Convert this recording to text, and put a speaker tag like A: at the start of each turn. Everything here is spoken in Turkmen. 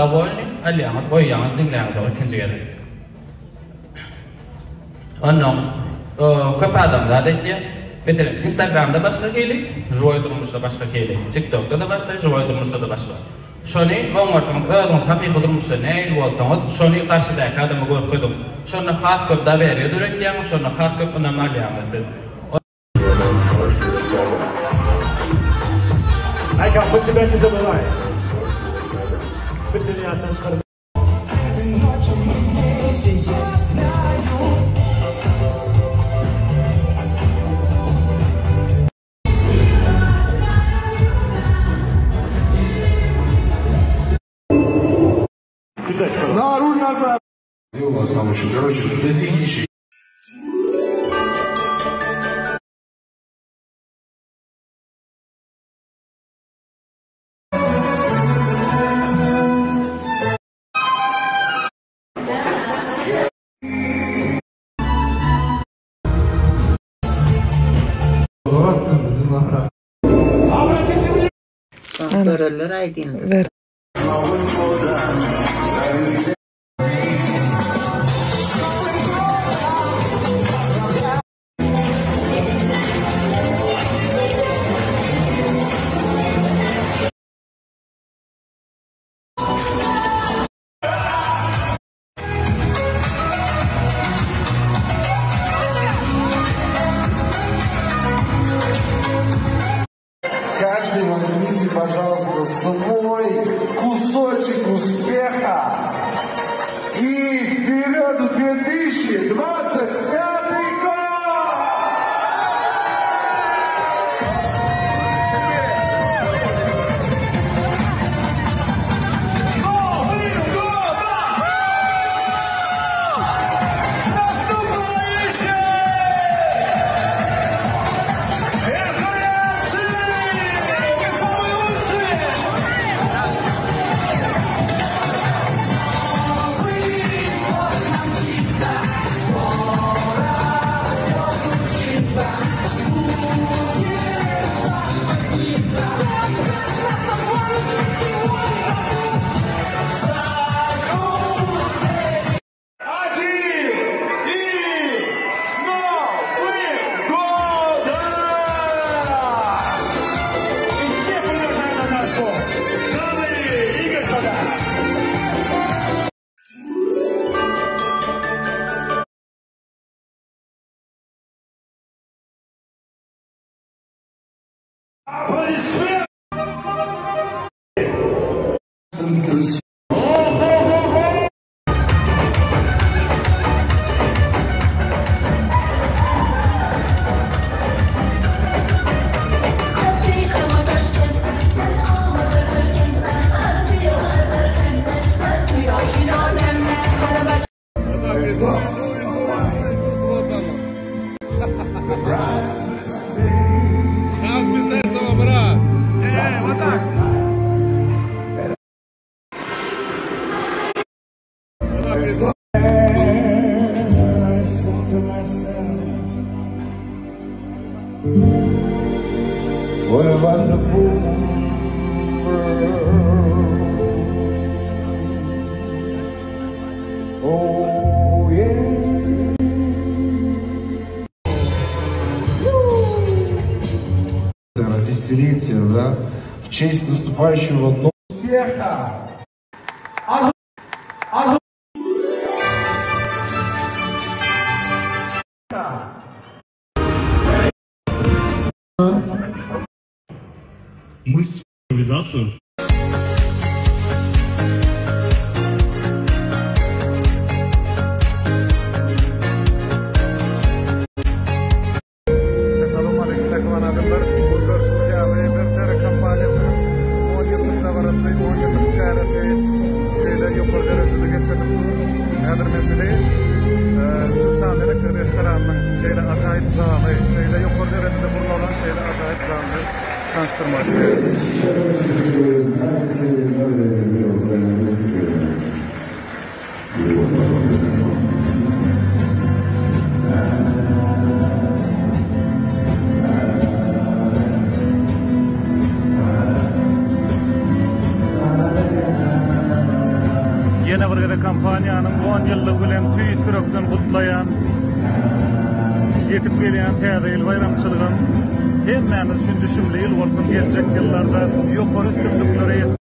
A: Dowolny alýaňyz, goýýaňyz, diňleýäňiz ikinji gezek. Onnoň köp adam zat aýtýar. Meselem, Instagramda başga hili, živoý durmuşda başga hili, TikTokda-da başga, živoý durmuşda-da başga. Şony oňarsaňyz, özüňiz hakyky durmuşda nähili bolsaňyz, şony garşydaky adama görkeziň. Şonda has köp doweriýe döretýäňiz, şonda has köp ynam alýaňyz siz.
B: Aykan мы тебя не забываем. Biz seni ýatdan çykarmaýarys.
C: На руль назад! Где у нас там еще? Короче, дофигища.
D: Görenler aýdyn.
C: Каждый возьмите, пожалуйста, свой кусочек успеха и вперед в 2025 год!
B: Один и с Новым годом! И все поддержали на наш бой. Дамы и господа! Аплодисменты!
C: What a wonderful world. Oh, yeah. Наверное, десятилетие, да, в честь наступающего нового успеха!
E: Мы с импровизацию.
B: Assalamu aleykum mähriban adamlar. Bu görşüňiz ýaly Bertera kompaniýasynyň 10 ýyllyk dabarasy, 10 ýyllyk çäresi şeýle ýokary derejede geçirilip dur. Häzir men sizi şu Şamelek restoranynyň şeýle ajaýyp zaly, şeýle ýokary derejede gurnalan şeýle ajaýyp zaly tanyşdyrmak isleýärin. bir gezek kompaniýanyň on ýyllygy bilen tüýs ýürekden gutlaýan. Ýetip gelýän Täze ýyl baýramçylygam hemmämiz üçin düşümli ýyl bolsun, geljek ýyllarda ýokary üstünliklere ýet.